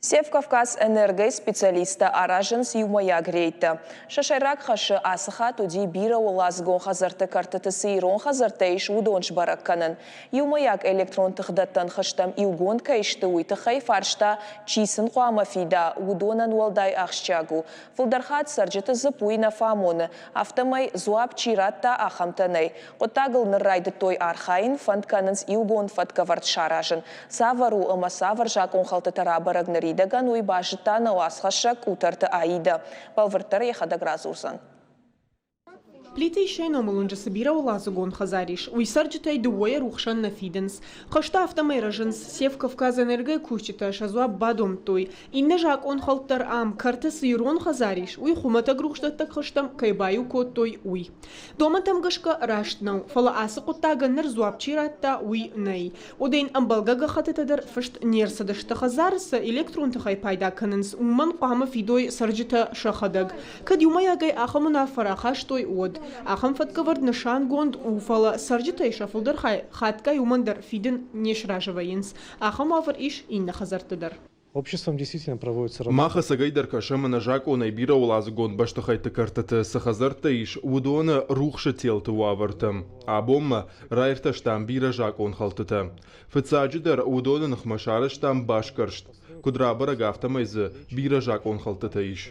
Севкавказэнерго-йы специалисттӕ аразынц иумӕйаг рейдтӕ. Сӕ сӕйраг хӕсы ацы хатт уыди бирӕуӕладзыгон хӕдзӕртты кӕртыты цы ирон хӕдзӕрттӕ ис, уыдон сбӕрӕг кӕнын. Иумӕйаг электрон тыхдӕттӕн хызтӕм иугонд кӕй сты, уый тыххӕй фарста, чи сын хъуамӕ фида, уыдонӕн уӕлдай ахсджиаг у. Фылдӕр хатт цӕрджыты дзыпп уый нӕ фӕамоны. Афтӕмӕй, дзуапп чи радта, ахӕмтӕ нӕй. Хъуыддагыл ныр райдыдтой архайын, фӕнд кӕнынц иугонд фӕткӕвӕрд саразын. Цавӕр у ӕмӕ цавӕр закъонхӕлдтытӕ рабӕрӕг ныридӕгӕн, уый базыдта нӕ уацхӕссӕг Къутӕрты Аидӕ. Бӕлвырддӕр йӕхӕдӕг радзурдзӕн. Плиты Исайы номыл уынджы цы бирӕуӕладзыгон хӕдзар ис, уый цӕрджытӕй дыууӕйӕ рухсӕн нӕ фидынц. Хӕсты афтӕмӕй рӕзынц. Севкавказэнерго-йы кусджытӕ сӕ дзуапп бадомдтой. Иннӕ закъонхӕлд дӕр ам, кӕрты цы ирон хӕдзар ис, уый хуымӕтӕг рухсдӕттӕг хызтӕм кӕй баиу кодтой, уый. Домӕнтӕм гӕсгӕ раст нӕу, фӕлӕ ацы хъуыддагӕн ныр дзуапп чи радта, уый нӕй. Уӕдӕ йын ӕмбӕлгӕ гӕххӕттытӕ дӕр фыст не рцыдысты. Хӕдзары цы электрон тыхӕй пайда кӕнынц, уымӕн хъуамӕ фидой цӕрджытӕ сӕхӕдӕг. Кӕд иумӕйагӕй ахӕм уынаффӕ рахастой, уӕд. Ахӕм фӕткӕвӕрд нысангонд у, фӕлӕ цӕрджытӕй сӕ фылдӕр хай хатгай уымӕн дӕр фидын не сразы вӕййынц. Ахӕм уавӕр ис иннӕ хӕдзӕртты дӕр. Обществом действительно проводится работа. Мах ӕцӕгӕйдӕр кӕсӕм ӕнӕзакъонӕй бирӕуӕладзыгон бӕстыхӕйтты кӕртыты цы хӕдзӕрттӕ ис, уыдоны рухсы телты уавӕртӕм. Абонмӕ раиртӕстам бирӕ закъонхӕлдтытӕ. Фыццаджыдӕр, уыдоны ныхмӕ сарӕзтам басгӕрст. Куыд рабӕрӕг, афтӕмӕй дзы бирӕ закъонхӕлдтытӕ ис.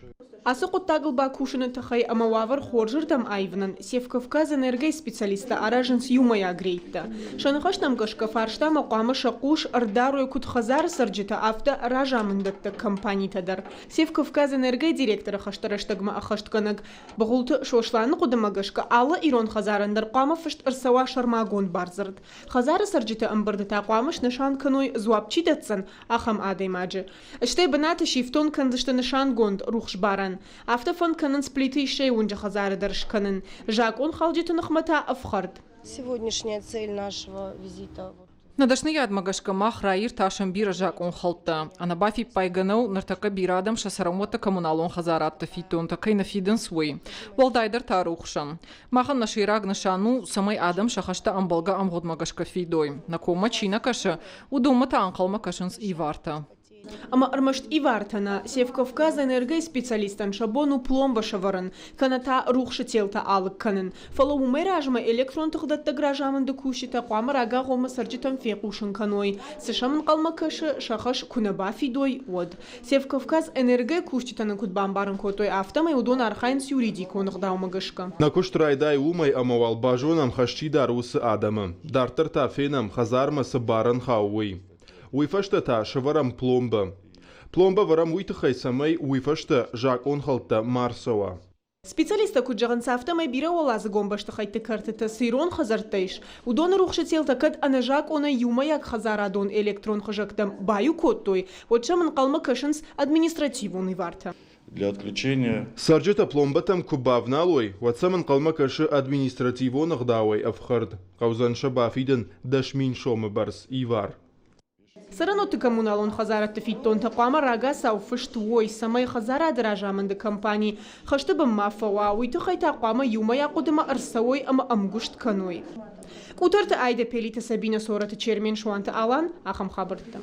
Ацы хъуыддагыл бакусыны тыххӕй ӕмӕ уавӕр хорзырдӕм аивынӕн Севкавказэнерго-йы специалисттӕ аразынц иумӕйаг рейдтӕ. Сӕ ныхӕстӕм гӕсгӕ фарстамӕ хъуамӕ сӕ хъус ӕрдарой куыд хӕдзары цӕрджытӕ, афтӕ разамындӕттӕг компанитӕ дӕр. Севкавказэнерго-йы директоры хӕсты рӕстӕгмӕ ӕххӕстгӕнӕг Быгъуылты Сосланы хъуыдымӕ гӕсгӕ алы ирон хӕдзарӕн дӕр хъуамӕ фыст ӕрцӕуа сӕрмагонд бардзырд. Хӕдзары цӕрджыты ӕмбырды та хъуамӕ снысан кӕной, дзуапп чи дӕтдзӕн, ахӕм адӕймаджы. Стӕй бынаты сифтонг кӕндзысты нысангонд рухсбарӕн. Афтӕ фӕнд кӕнынц Плиты Иссӕйы уынджы хӕдзары дӕр скӕнын. Закъонхалджыты ныхмӕ та ӕфхӕрд. Сегодняшняя цель нашего визита Нӕ дӕсныйадмӕ гӕсгӕ мах раиртасӕм бирӕ закъонхӕлдтӕ. Ӕнӕбафиппайгӕ нӕу, ныртӕккӕ бирӕ адӕм сӕ цӕрӕнуӕтты коммуналон хӕдзарадты фиддонтӕ кӕй нӕ фидынц, уый. Уӕлдайдӕр та рухсӕн. Махӕн нӕ сӕйраг нысан у, цӕмӕй адӕм сӕ хӕстӕ ӕмбӕлгӕ ӕмгъуыдмӕ гӕсгӕ фидой. Нӕ коммӕ чи нӕ кӕсы, уыдонмӕ та ӕнхъӕлмӕ кӕсынц ивартӕ. Ӕмӕ ӕрмӕст ивартӕ нӕ, Севкавказэнерго-йы специалисттӕн сӕ бон у пломбӕ сӕвӕрын, кӕнӕ та рухсы телтӕ алыг кӕнын. Фӕлӕ уымӕй размӕ электрон тыхдӕттӕг разамынды кусджытӕ хъуамӕ рагагъоммӕ цӕрджытӕм фехъусын кӕной, цы сӕм ӕнхъӕлмӕ кӕсы, сӕ хӕс куы нӕ бафидой, уӕд. Севкавказэнерго-йы кусджытӕ нын куыд бамбарын кодтой, афтӕмӕй уыдон архайынц юридикон ӕгъдаумӕ гӕсгӕ. Нӕ куыст райдайы уымӕй, ӕмӕ уал базонӕм, хӕс чи дары, уыцы адӕмы. Дарддӕр та фенӕм, хӕдзармӕ цы барӕн хауы, уый. Уый фӕстӕ та сӕвӕрӕм пломбӕ. Пломбӕ вӕрӕм уый тыххӕй, цӕмӕй уый фӕстӕ закъонхӕлдтӕ ма рцӕуа. Специалисттӕ куыд зӕгъынц, афтӕмӕй бирӕуӕладзыгон бӕстыхӕйтты кӕртыты цы ирон хӕдзӕрттӕ ис, уыдоны рухсы телтӕ кӕд ӕнӕзакъонӕй иумӕйаг хӕдзарадон электрон хызӕгтӕм баиу кодтой, уӕд сӕм ӕнхъӕлмӕ кӕсынц административон ивартӕ. Для отключения. Цӕрджытӕ пломбӕтӕм куы бавналой, уӕд сӕм ӕнхъӕлмӕ кӕсы административон ӕгъдауӕй ӕфхӕрд. Хъӕудзӕн сӕ бафидын 10 000 сомы бӕрц ивар. Цӕрӕнуӕтты коммуналон хӕдзарадты фиддонтӕ хъуамӕ рагацау фыст уой, цӕмӕй хӕдзарады разамынды компани хӕсты бын ма фӕуа, уый тыххӕй та хъуамӕ иумӕйаг хъуыдымӕ ӕрцӕуой ӕмӕ ӕмгуыст кӕной. Къутӕрты Айдӕ Пелиты Сабинӕ Сороты Чермен Суанты Алан, ахӕм хабӕрттӕ.